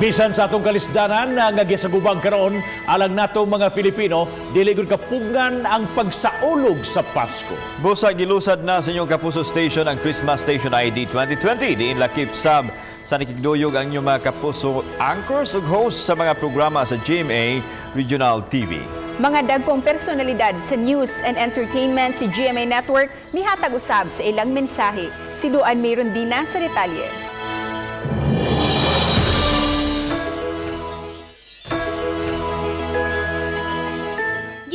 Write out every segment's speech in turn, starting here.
Bisan sa atong kalisdanan nga gisagubang karon alang natong mga Filipino, dili gud kapugngan ang pagsaulog sa Pasko. Busa gilusad na sa inyong Kapuso Station ang Christmas Station ID 2020. Diin lakip sab sa nakigduyog ang inyong mga Kapuso anchors ug hosts sa mga programa sa GMA Regional TV. Mga dagkong personalidad sa news and entertainment si GMA Network mihatag usab sa ilang mensahe. Si Luan Mayron Dina sa detalye.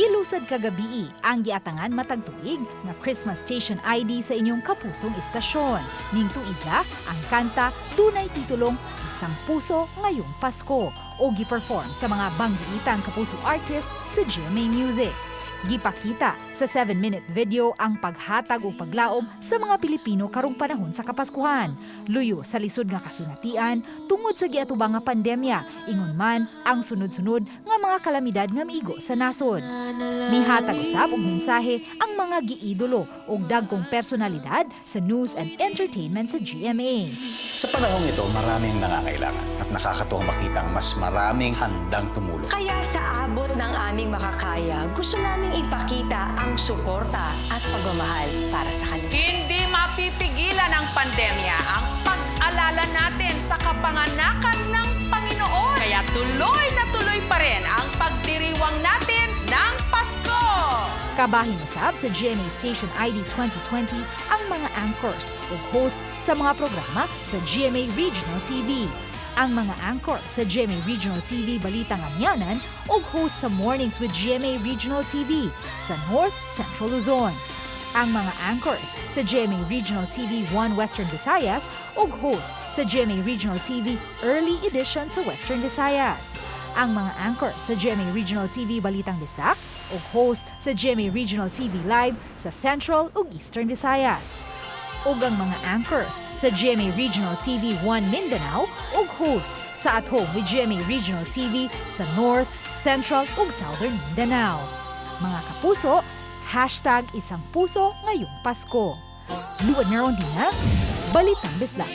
Gilusad kagabii ang giatangan matag tuig nga Christmas Station ID sa inyong kapusong istasyon. Ning tuiga, ang kanta dunay titulong Isang Puso Ngayong Pasko o gi-perform sa mga banggiitang kapuso artist sa GMA Music. Gipakita sa 7-minute video ang paghatag o paglaom sa mga Pilipino karong panahon sa Kapaskuhan. Luyo sa lisod nga kasinatian tungod sa giatubang nga pandemya, ingon man ang sunod-sunod nga mga kalamidad nga miigo sa nasod. Mihatag usab og mensahe ang mga giidolo og dagkong personalidad sa news and entertainment sa GMA. Sa panahong ito, maraming nangangailangan at nakakatuwang makita ang mas maraming handang tumulong. Kaya sa abot ng aming makakaya, gusto naming ipakita ang suporta at pagmamahal para sa kanila. Hindi mapipigilan ng pandemya ang pag-alala natin sa kapanganakan ng Panginoon. Kaya tuloy na tuloy pa rin ang pagdiriwang natin ng Pasko. Kabahin usab sa GMA Station ID 2020 ang mga anchors ug host sa mga programa sa GMA Regional TV. Ang mga anchor sa GMA Regional TV Balitang Amyanan ug host sa Mornings with GMA Regional TV sa North Central Luzon. Ang mga anchors sa GMA Regional TV 1 Western Visayas ug host sa GMA Regional TV Early Edition sa Western Visayas. Ang mga anchor sa GMA Regional TV Balitang Bisdak ug host sa GMA Regional TV Live sa Central ug Eastern Visayas. Ug ang mga anchors sa GMA Regional TV 1 Mindanao ug host sa At Home with GMA Regional TV sa North, Central ug Southern Mindanao. Mga kapuso, #IsangPuso ngayong Pasko. Luan Merondina, Balitang Bisdak.